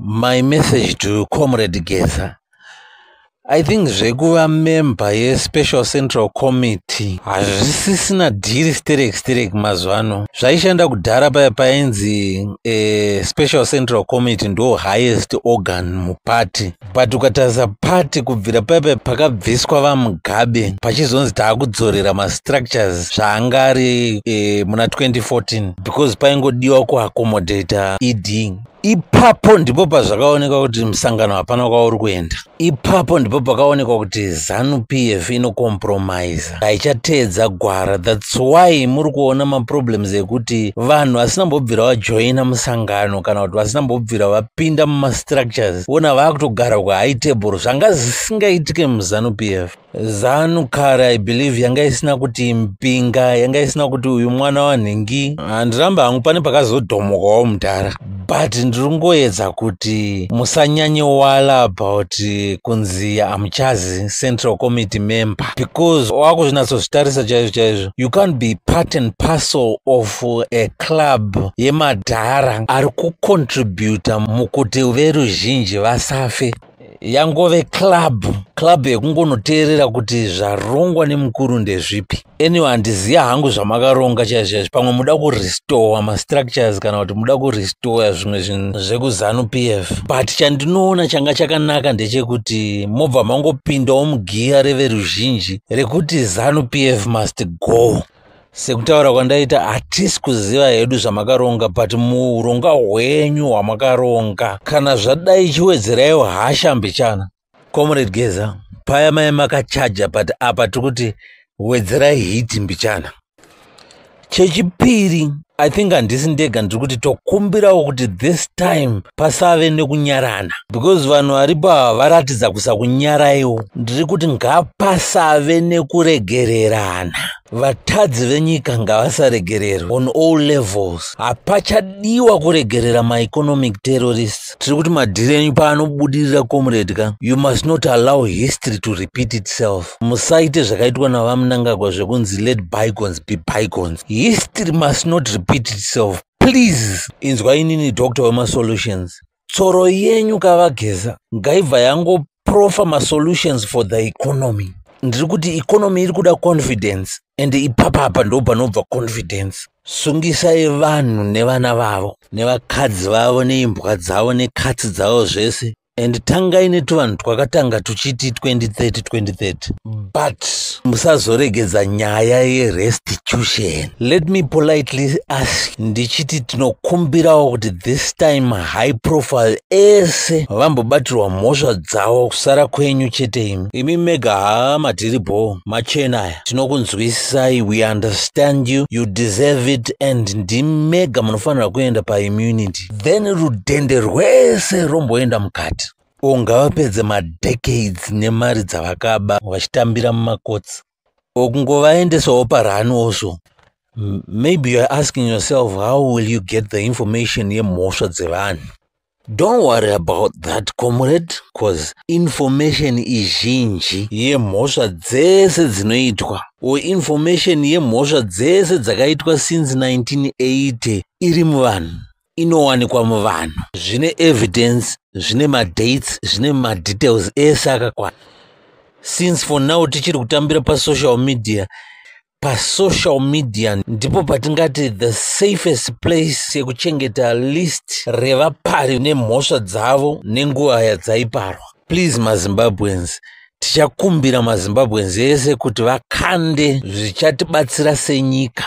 My message to Comrade Geza: I think zvekuva member yeSpecial Central Committee hazvisisina dhiri sterek sterek mazuva ano. Zvaishanda kudhara paya painzi Special Central Committee ndo highest organ mupati, but ukatarisa pati kubvira paya pakabviswa vaMugabe, pachizonzi taakudzorera mastructures zvaanga ari muna 2014, because paingodiwa kuaccommodata ED. Ipapo ndipo pazvakaonekwa kuti musangano hapana kwauri kuenda. Ipapo ndipo pakaonekwa kuti ZANU PF inocompromisa, haichateedza gwara. That's why muri kuona maproblems ekuti vanhu vasina mbobvira vajoina musangano kana kuti vasina mbobvira vapinda mumastructures ona vaakutogara kuhigh table, zvanga zvisingaitike muZANU PF. ZANU kare, I believe, yanga isina kuti mpinga, yanga isina kuti uyu mwana wanhingi. Handiramba hangu, pane pakazodhomokawo mudhara, but ndiri kungoedza kuti musanyanyewala about kunzi hamuchazi Central Committee member, because wakuzvinyatsozvitarisa chaizvo chaizvo, you can't be part and parcel of a club yemadhara ari kucontributa mukuti veruzhinji vasafe. Yangove club yekungonoteerera kuti zvarongwa nemukuru ndezvipi. Anyway, handiziva hangu zvamakaronga chaizvo chaizvo. Pamwe muda kurestore mastructures kana kuti muda kurestore zvimwe zvinhu zvekuZANU PF, but chandinoona changa chakanaka ndechekuti mobva mangopindawo mugiya reveruzhinji rekuti ZANU PF must go. Sekutaura kwandaita, hatisi kuziva hedu zvamakaronga, but muuronga hwenyu hwamakaronga, kana zvadai, chiwedzeraiwo hasha mbichana. Comrade Geza, paya mai makachaja, but apa tiri kuti wedzerai heat mbichana. Chechipiri, I think handisi ndega ndiri kuti tokumbirawo kuti this time pasave nekunyarana, because vanhu varipo ava varatidza kusakunyaraiwo. Ndiri kuti ngapasave nekuregererana. Vatadzi venyika ngavasaregererwa on all levels. Hapachadiwa kuregerera maeconomic terrorists. Tiri kuti madhiri enyu paanobudirira, comrade ka, you must not allow history to repeat itself. Musaite zvakaitwa navaMnangagwa zvekunzi let bygones be bygones. History must not repeat itself, please. Inzwa inini, doctor wemasolutions, tsoro yenyu kavaGeza ngaibva yangoproffer masolutions for the economy. Ndiri kuti economy iri kuda confidence, and ipapapa ndo panobva confidence. Sungisai vanhu nevana vavo nevakadzi vavo neimbwa dzavo nekatsi dzavo zvese, and tangai netuvanhu twakatanga tuchiti 2030 2030, but musazoregedza nyaya yerestitution. Let me politely ask ndichiti tinokumbirawo kuti this time high profile ese vambobatirwa mhosva dzavo. Kusara kwenyu chete imi, imi mega. Haa, madhiribho machena aya, tinokunzwisisai. We understand you, you deserve it, and ndimega munofanira kuenda paimmunity, then rudhende rwese romboenda mukati. Ungavapedze madecades nemari dzavakaba vachitambira mumakotsi, okungovaendesawo parun also. Maybe you are asking yourself, how will you get the information yemhosva dzevanhu? Don't worry about that, comrade, cause information izhinji yemhosva dzese dzinoitwa, or information yemhosva dzese dzakaitwa since 1980, iri muvanhu, inowanikwa muvanhu. Zvine evidence, zvine madates, zvine madetails ese akakwana. Since for now tichiri kutambira pasocial media, pasocial media ndipo patingati the safest place yekuchengeta list revapari nemhosva dzavo nenguva yadzaiparwa. Please, maZimbabweans, tichakumbira maZimbabweans ese kuti vakande zvichatibatsira senyika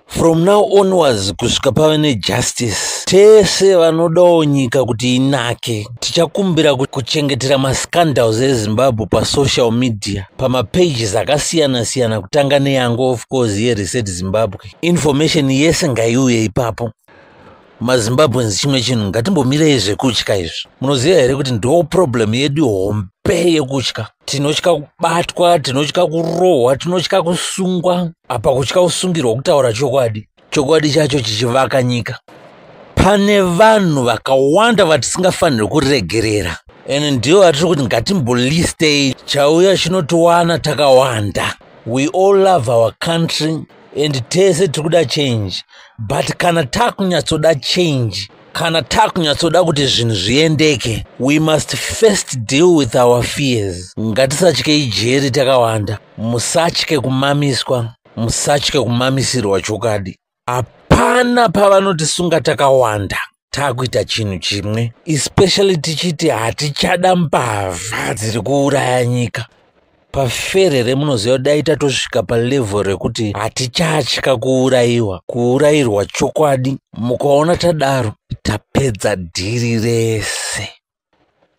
from now onwards kusvika pave nejustice. Tese vanodawo nyika kuti inake, tichakumbira kuchengetera mascandals eZimbabwe pasocial media, pamapages akasiyana-siyana, kutanga neyangu, of course, yeReset Zimbabwe. Information yese ngaiuye ipapo. MaZimbabweans, chimwe chinhu, ngatimbomirei zvekutya izvi. Munoziva here kuti ndo problem yedu hombe yekutya? Tinotya kubatwa, tinotya kurohwa, tinotya kusungwa. Apa kutya kusungirwa kutaura chokwadi, chokwadi chacho chichivaka nyika. Pane vanhu vakawanda vatisingafaniri kuregerera, and ndivo vatiri kuti ngatimbolistei. Chauya chinotiwana takawanda. We all love our country and tese tiri kuda change, but kana takunyatsoda change Kana takunyatsoda kuti zvinhu zviendeke, we must first deal with our fears. Ngatisatyei jeri takawanda. Musatye kumamiswa, musatye kumamisirwa chokwadi. Hapana pavanotisunga takawanda taakuita chinhu chimwe, especially tichiti hatichada mbavha dziri kuuraya nyika. Paferere munoziva, dai tatosvika palevel rekuti hatichatya kuurayiwa, kuurayirwa chokwadi. Mukaona tadaro, tapedza dhiri rese.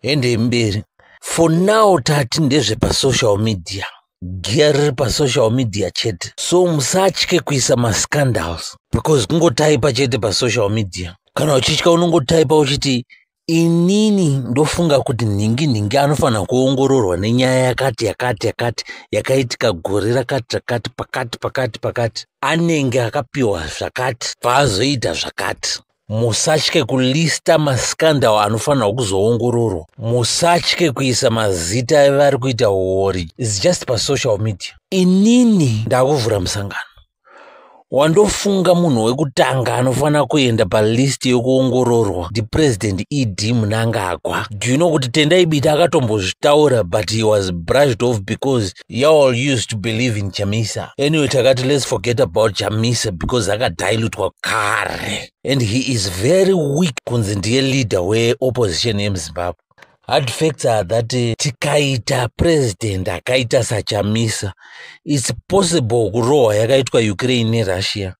Hendei mberi. For now tati ndezvepasocial media, giya riri pasocial media chete. So musatye kuisa mascandals, because kungotaipa chete pasocial media. Kana uchitya, unongotaipa uchiti, "Inini ndofunga kuti nhingi nhingi anofanira kuongororwa nenyaya yakati yakati yakati yakaitika gore rakati rakati, pakati pakati pakati, anenge akapiwa zvakati, paazoita zvakati." Musatye kulista mascandal anofanirwa kuzoongororwa. Musatye kuisa mazita evari kuita uori. It's just pasocial media. Inini ndakuvhura musangano. Wandofunga munhu wekutanga anofanira kuenda palist yekuongororwa ndiPresident ED Mnangagwa. Do you know kuti Tendai Biti akatombozvitaura, but he was brushed off because y'all used to believe in Chamisa? Anyway, takati let's forget about Chamisa because akadilutwa kare and he is very weak kunzi ndiye leader weopposition yemuZimbabwe. Hard facts are that tikaita president akaita saChamisa, it's possible kurohwa yakaitwa Ukraine neRussia.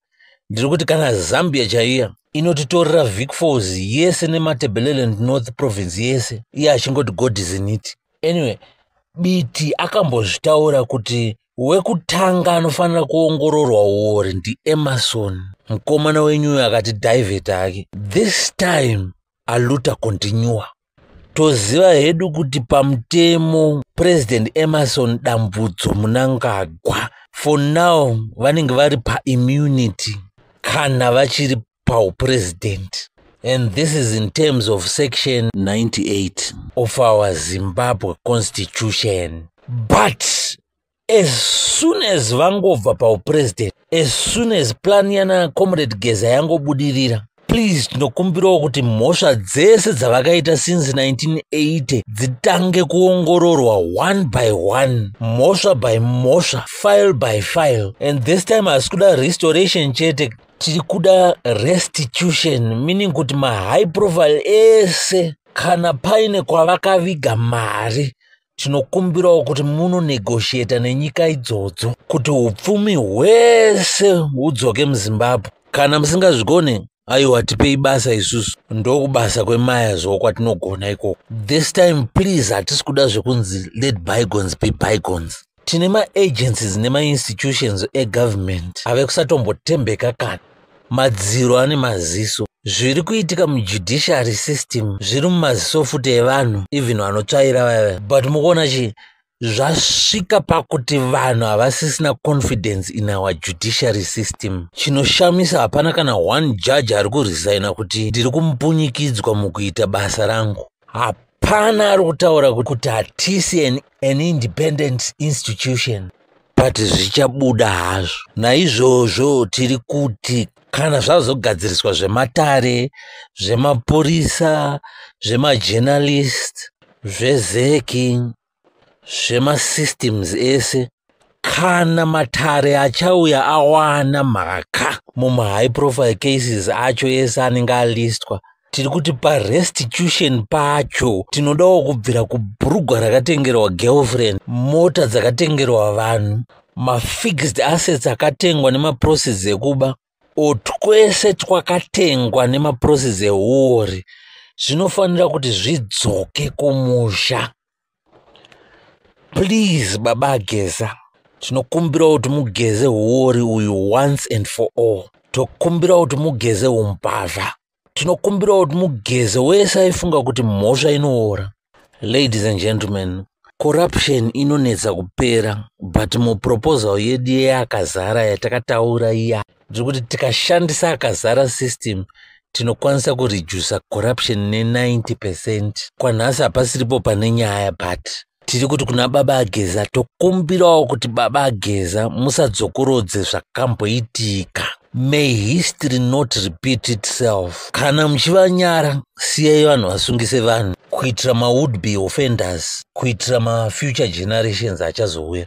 Ndiri kuti kana Zambia chaiya inotitorera Vic Falls yese neMatebeleland North province yese, iye achingoti God is in it. Anyway, Biti akambozvitaura kuti wekutanga anofanira kuongororwa uori ndiEmmerson, mukomana wenyuyo akati divert ake. This time a luta continua. Toziva hedu kuti pamutemo President Emmerson Dambudzo Mnangagwa for now vanenge vari paimmunity kana vachiri paupresident, and this is in terms of section 98 of our Zimbabwe Constitution. But as soon as vangobva paupresident, as soon as plan yana Comrade Geza yangobudirira, please, tinokumbirawo kuti mhosva dzese dzavakaita since 1980 dzitange kuongororwa one by one, mhosva by mhosva, file by file. And this time hasi kuda restoration chete, tiri kuda restitution, meaning kuti mahigh profile ese, kana paine kwavakaviga mari, tinokumbirawo kuti munonegotiata nenyika idzodzo kuti upfumi hwese hudzoke muZimbabwe. Kana musingazvigone, aiwa, tipei basa isusu. Ndokubasa kwemayazo kwatinogona ikoko. This time, please, hatisi kuda zvekunzi let bygones be bygones. Tine maagencies nemainstitutions egovernment ave kusatombotembeka kana madziro ane maziso. Zviri kuitika mujudiciary system zviri mumaziso futi evanhu, even vanotsvaira vaya. But mukuona chii? Zvasvika pakuti vanhu havasisina confidence in our judiciary system. Chinoshamisa, hapana kana one judge ari kuresigna kuti ndiri kumupunyikidzwa mukuita basa rangu. Hapana ari kutaura kuti hatisi an independent institution, but zvichabuda hazvo. Naizvozvo tiri kuti kana zvazogadziriswa zvematare, zvemapurisa, zvemajournalist, zveZEC, zvemasystems ese, kana matare achauya awana mhaka mumahigh profile cases acho ese anenge alistwa, tiri kuti parestitution pacho tinodawo kubvira kubhurugwa rakatengerwa girlfriend, mota dzakatengerwa vanhu, mafixed assets akatengwa nemaproceeds ekuba, o twese twakatengwa nemaproceeds euori, zvinofanira kuti zvidzoke kumusha. Please, Baba Geza, tinokumbira kuti mugeze uori uyu once and for all. Tokumbira kuti mugeze umbavha. Tinokumbira kuti mugeze wese aifunga kuti mhosva inoora. Ladies and gentlemen, corruption inonetsa kupera, but muproposal yedu yeakazara yatakataura iya, ndiri kuti tikashandisa akazara system, tinokwanisa kuredusa corruption ne90%. Kwanhasi hapasiripo pane nyaya, but tiri kuti kuna Baba Ageza, tokumbirawo kuti Baba Ageza musadzokorodze zvakamboitika. May history not repeat itself. Kana muchivanyara, siyai vanhu vasungise vanhu kuitira mawould be offenders, kuitira mafuture generations achazouya.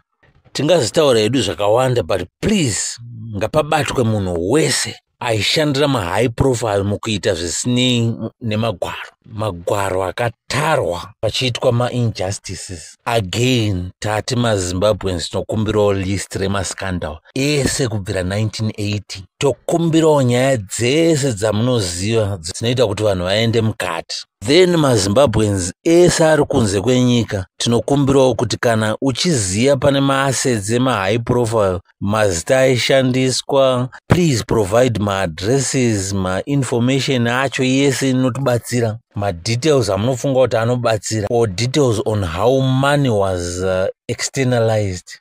Tingazitaura hedu zvakawanda, but please, ngapabatwe munhu wese aishandira mahigh profile mukuita zvisinei nemagwaro, magwaro akatarwa pachiitwa mainjustices. Again, tati maZimbabweans tinokumbirawo list remascandal ese kubvira 1980. Tokumbirawo nyaya dzese dzamunoziva dzinoita kuti vanhu vaende mukati. Then maZimbabweans ese ari kunze kwenyika, tinokumbirawo kuti kana uchiziva pane maassets emahigh profile, mazita aishandiswa, please provide maaddresses, mainformation acho yese inotibatsira, madetails amunofunga kuti anobatsira, or details on how money was externalized.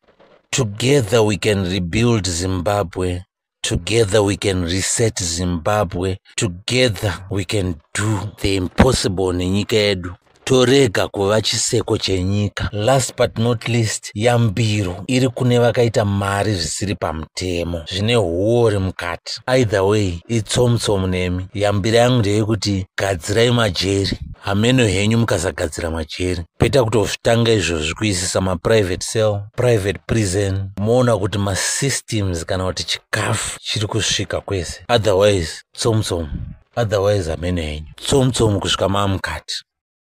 Together we can rebuild Zimbabwe. Together we can reset Zimbabwe. Together we can do the impossible nenyika yedu, torega kuva chiseko chenyika. Last but not least, yambiro iri kune vakaita mari zvisiri pamutemo, zvine huori mukati. Either way, itsomutsomu nemi. Yambiro yangu ndeyekuti gadzirai majeri. Hameno henyu mukasagadzira majeri, better kutozvitanga izvozvi kuisisa maprivate cell, private prison, moona kuti masystems kana kuti chikafu chiri kusvika kwese. Otherwise tsomutsomu, otherwise hameno henyu, tsomutsomu kusvika maamukati.